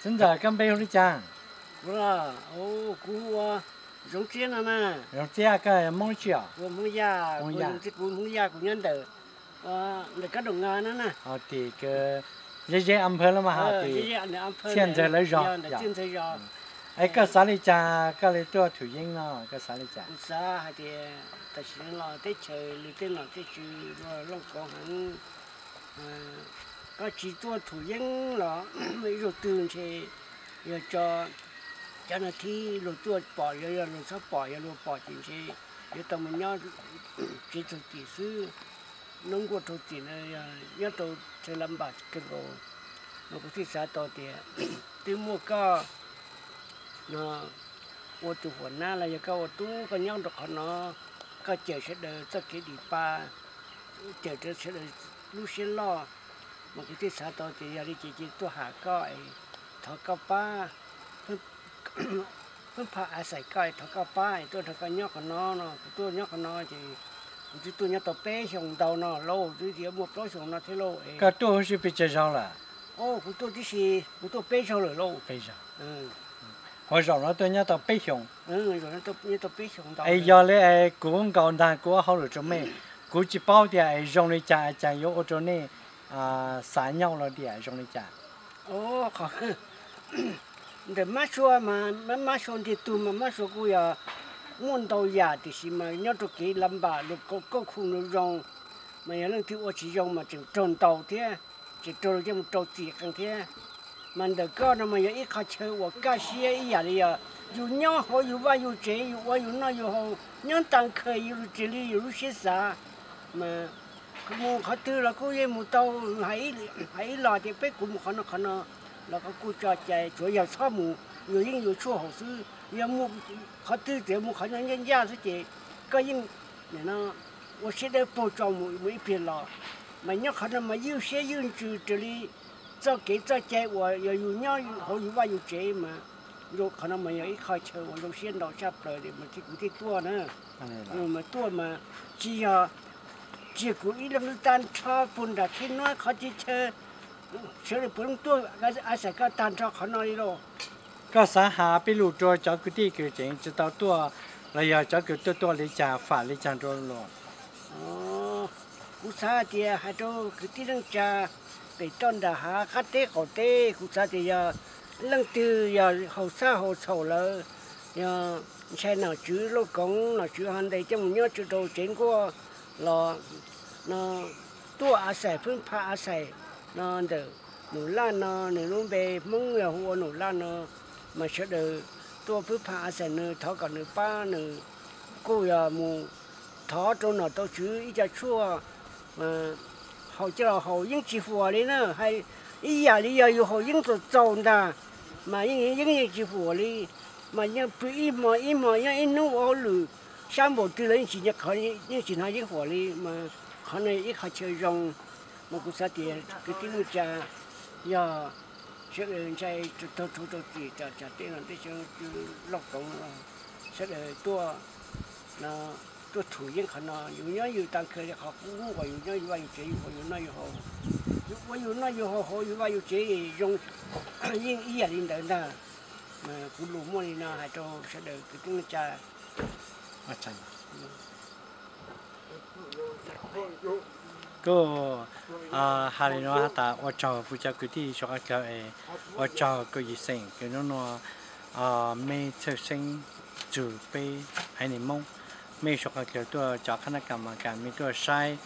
Xeeb ntxawm, koj npe hu li cas? Kuv hu ua Zoov Txiab no na. Zoov Txiab, koj Hmoob tsi os? Kuv Hmoob Yaj, kuv Hmoob Yaj, kuv nyob ntawm, ntawm Kab Doom Nga no na. Tim ze ze a nphawv los mas, tim Txhiaj Ntxawg lawv zos. Es koj xav li cas koj li tuaj Thum Yeeb no, koj xav li cas? Kuv xav hais tias tam sim no los teb chaws lwm tej nom tej tswv luaj looj koov heev, koj tsis tuaj Thum Yeeb los ib zaug twg ntshe yog tso cov no thib luag tuaj pom, yog luag txhob pom, yog luag pom ces ntshe yuav tau mus nyob tsev txhaum tim xwb, nub nkuaj rau tim no, nyob rau chaw la npam kawg nkaus. Mas kuv thiaj xav tau tias twb muaj koj no ua tus huam nab los yog koj ua tub, koj nyob rau qhov no, koj cawm sawv daws txoj kev dim pa, cawm sawv daws lub siab loj, mas kuv thiaj xav tau tias yog li ces cia tuaj ham koj es thov koj pab, pheej pha a xais koj es thov koj pab es tuaj nrog koj nyob qhov no no. Kuv tuaj nyob qhov no ces kuv twb tuaj nyob tau peb xyoos ntau no lauj, twb yuav muaj plaub xyoos no thiab lauj. Koj tuaj huv si pes tsawg zaug lawm? Kuv tuaj tib si, kuv tuaj peb zaug lawm lauj. Qhov zaum no tuaj nyob tau peb xyoos. Es yog li es kuv nkaus ntag, kuv ua hauj lwm rau mej, kuv tsis paub tias es zoo li cas es cas yuav ua rau nej xav nyob ua luaj tiam zoo li cas. Ntawm mab sua mas, mab sua ntiag tug mas mab sua kuj yog muaj ntau yam tiam sis mas nyob rau kev la npam luag kauj khu nws zoo, mas yog leej twg ua tsis zoo mas tseem raug ntaus thiab, tseem raug luag coj mus rau txim qees thiab. Mas ntawm koj no mas yog ib qho chaw uas kaj siab ib yam li yog yus nyob hauv yus vaj yus tsev, yus ua yus noj yus haus nyob tas khaws yus tsis li yus lub siab xav. Mas mus qhov twg los kuj yeej mus tau, hais ib los tias peb kuv mus qhov no qhov no los koj kuj tso cai, tsuav yog txhob mus yus yeej yus tshuaj haus xwb. Yog mus qhov twg txawm mus qhov no ncaj ncaj xwb ces koj yeej ua siab dawb paug tso mus mus ib pliag los. Mas nyob qhov no mas ywj siab ywj ntsws raws li txoj kev txoj cai uas yog yus nyob hauv yus vaj yus tsev mas zoo, qhov no mas yog ib qho chaw uas zoo siab ntau tshaj plaws mas kuv thiaj tuaj na. Mas tuaj mas tsis yog, tsis yog kuv ib leeg tag nrho puag nram khib nuab qhov teb chaws sawv daws puav leej tuaj a xais koj tag nrho qhov no li lauj. Koj xav has peb lus rau cov kwv tij kws tseem tsis tau tuaj los yog cov kws tuaj tuaj li cas fam li cas rau luag? Kuv xav tias hais rau kwv tij neej tsa pem toj nram hav qab teb qaum teb, kuv xav tias yog leej twg yog haus txhaj haus txhaum lawm, yog ntshai nom tswv lauj koov nom tswv ho ntes coj mus nyob tsw rau tsev nkuaj los no tuaj a xais, phwb pha a xais no ntawm Num Laj no, nws lub npe Hmoob yog hu ua Num Laj no, mas sawv daws tuaj phwb pha a xais nws, thov kom nws pab nws, kuj yog mus thov rau nom rau tswv ib co tshuaj, haus coj los haus yeej tsis huam li na. Hais ib yam li yog yus haus yeeb txaus txaus ntag, mas yeej yeej yeej tsis huam li. Mas yeej pw ib hmo ib hmo, yeej ib hnub ua hauj lwm sab npaum twg los yeej tsis nco qhov, yeej tsis hnov yeeb huam li. Mas qhov no ib qho chaw zoo, mas kuv xav tias kwv tij neej tsa yog sawv daws ntshai rau txim rau tsam tej no tej sab lauj koov no, sawv daws tuaj no, tuaj thum yeeb qhov no, yus nyob yus tag kawg li qhov qub uas yus nyob yus vaj yus tsev, yus ua yus noj yus haus, yus ua yus noj yus haus hauv yus vaj yus tsev zoo yeej ib yam li ntawd ntag. Kuv lus muaj li no hais rau sawv daws kwv tij neej tsa. Kuj hais li no has tas ua tsaug kuv cov kwv tij suav qab kawg es ua tsaug kuv yij xeem kws nub nua mej txhawj xeeb txug peb haiv neeg Moob, mej suav qab kawg tuaj cov qhab nab kam mas kam mej tuaj saib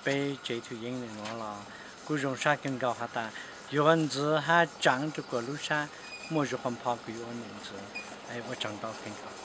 peb tsev thum yeeb ntawm nuav los kuj zoo sab kawg nkaus has tas yuav ntxiv hab tsaav rua kuas lub sab muaj zuj qhov npho kws yuav ua ntxiv. Ua tsaug ntau kawg nkaus.